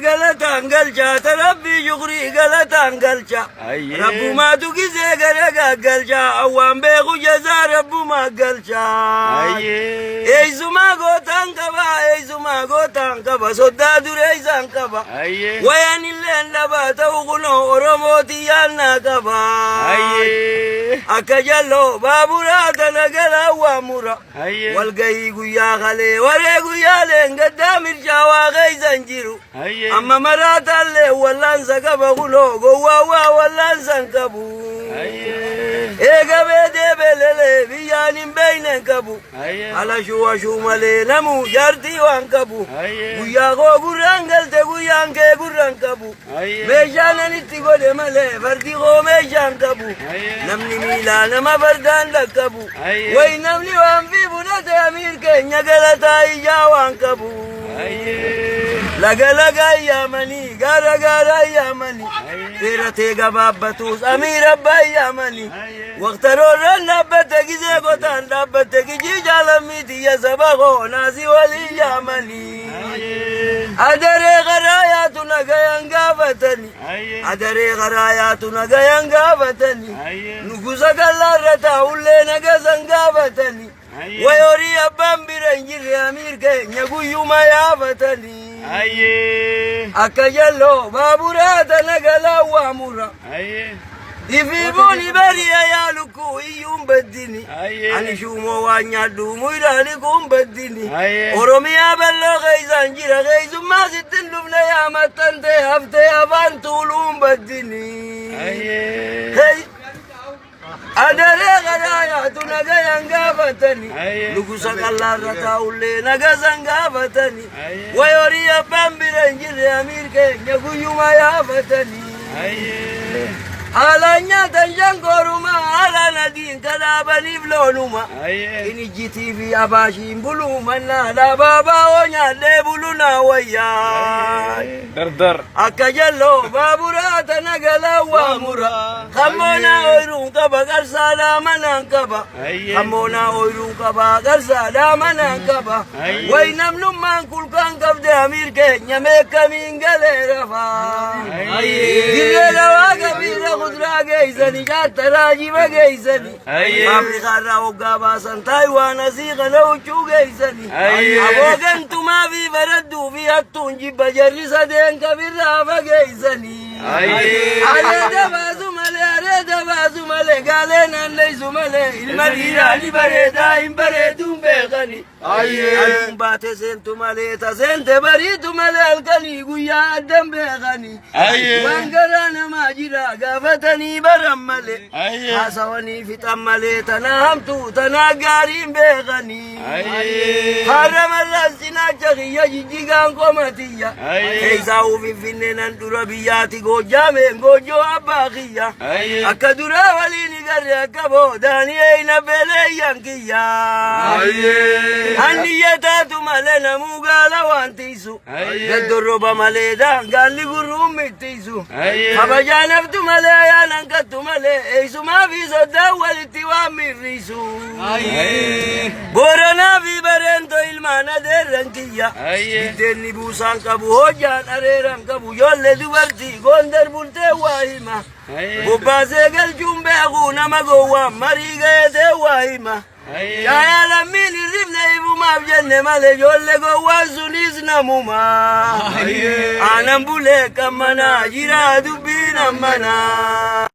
Galataan galcha ta Rabbii shukrii galataan galcha. Rabbumaatu gizee gara gaggalcha awwaan beeku jazaa rabbumaa galcha. Eessumaa gootaan qaba, eessumaa gootaan qaba, soddaa dureessaan qaba. Wayaan illeen dhabaa ta'u kunoo Oromooti yaannaa qaba. Akka jalloo baaburaa tana galaa waa mura. Walgahii guyyaa kalee waree guyyaaleen gaddaa mirchaa waa keeysan jiru. Amma maraataallee wallaansa qaba kunoo gowwaa waa wallaansa hin qabu. Eegamee deebelelee biyyaan hin beeyne hin qabu. Alashuu ashuu malee namuu jaartii waan qabu. Guyyaa koo gurraan galte guyyaan kee gurraan qabu. Meeshaan ani itti godhe malee fardi koo meeshaan qabu. Namni miilaa nama fardaan dhaqqabu. Wayi namni waan fi fudhate amiir keenya galataa ijaa waan qabu. Laga laga yaamanii, gaara gaara yaamanii, dheeratee gabaabbatus amiir abbaa yaamanii. Waqta roorraan dhaabbate gizee qotaan dhaabbate kijii jaalamii tiyya saba koo naasii walii yaamanii. Adaree karaa yaatu nagayaan gaafatani. Adaree karaa yaatu nagayaan gaafatani. Nugusa gallaarra taa'ullee nagasan gaafatani. Wayorii abbaan bira hin jirre amiir keenya guyyuma yaafatani. Akka jalloo baaburaa tana galaa waamura. Ifiibuuni bari'a yaa lukkuu iyyuun baddini. Ani shuumoo waan nyaadhu muyraani kun baddini. Oromiyaa bal'oo keessaan jira keessummaa sitti hin dhufne yaa maxxantee haftee afaan tuuluun baddini. Hey! Adaree karaa yaatu nagayaan gaafatani. Nugusa qallaarra taa'ullee nagasan gaafatani. Wayorii abbaan bira hin jirre amiir keenya guyyuma yaafatani. Haalaan nyaatan shankooruma, haalaan adiin kadhaabaniif loonuma. Inijjitii fi abaashiin buluu mannaa dhaabaa baa'oo nyaadhee bulu naa wayyaa. Dardar. Akka jalloo baaburaa tana galaa waamura. Kammoonaa ooyiruun qaba qarsaadhaa manaan qaba. Kammoonaa ooyiruun qaba qarsaadhaa manaan qaba. Wayi namnummaan kulkaan qabde amiir keenya meekkamiin galee rafaa. Dirree lawaa gabiirra kuduraa geessani jaattaraa jiba geessani. Afrikaarraa hoggaa baasan Taayiwaan asii kana huccuu geessani. Aboo gantumaa fi baradduu fi hattuun jibba jarri sadeen kabirraa fageessani. Areeda baasu malee, areeda baasu malee, gaalee naanneessu malee, ilma dhiiraa ni bareedaa hin bareeduun beekani. Aduun baate seentu malee, ta seente bariitu malee halkanii guyyaa addan beekani. Waan garaa namaa jira gaafatanii baran malee. Haasawanii fixan malee tanaa hamtuu tanaa gaariin beekani. Har'a marraas cinaacha kiyya jijjigaan qomatiyya. Keessaa Finfinnee nan dura biyyaati Goojjaameen goojjoo abbaa kiyya. Akka duraa waliin garre akka boodaanii eeyna beleeyyan kiyya. Anniyya taatu malee namuu gaala waan tiisu. Gaddorroba malee daangaalli gurruun mittiisu. Kabajaa naftu malee ayaan hanqattu malee eessumaa fi soddaan walitti waan mirriisu. Booranaa fi Bareentoo ilmaan adeerran kiyya. Biddeenni buusaan qabu hojjaan areeran qabu ijoollee dubartii Gondar bultee waa hima. Bobbaasee galchuun beeku nama gowwaa marii ga'eetee waa hima. Caayaa lammiin hirribne ifumaaf jenne malee ijoollee gowwaan sunis namuma. Aanan bulee qammanaa jira dubbiin ammanaa.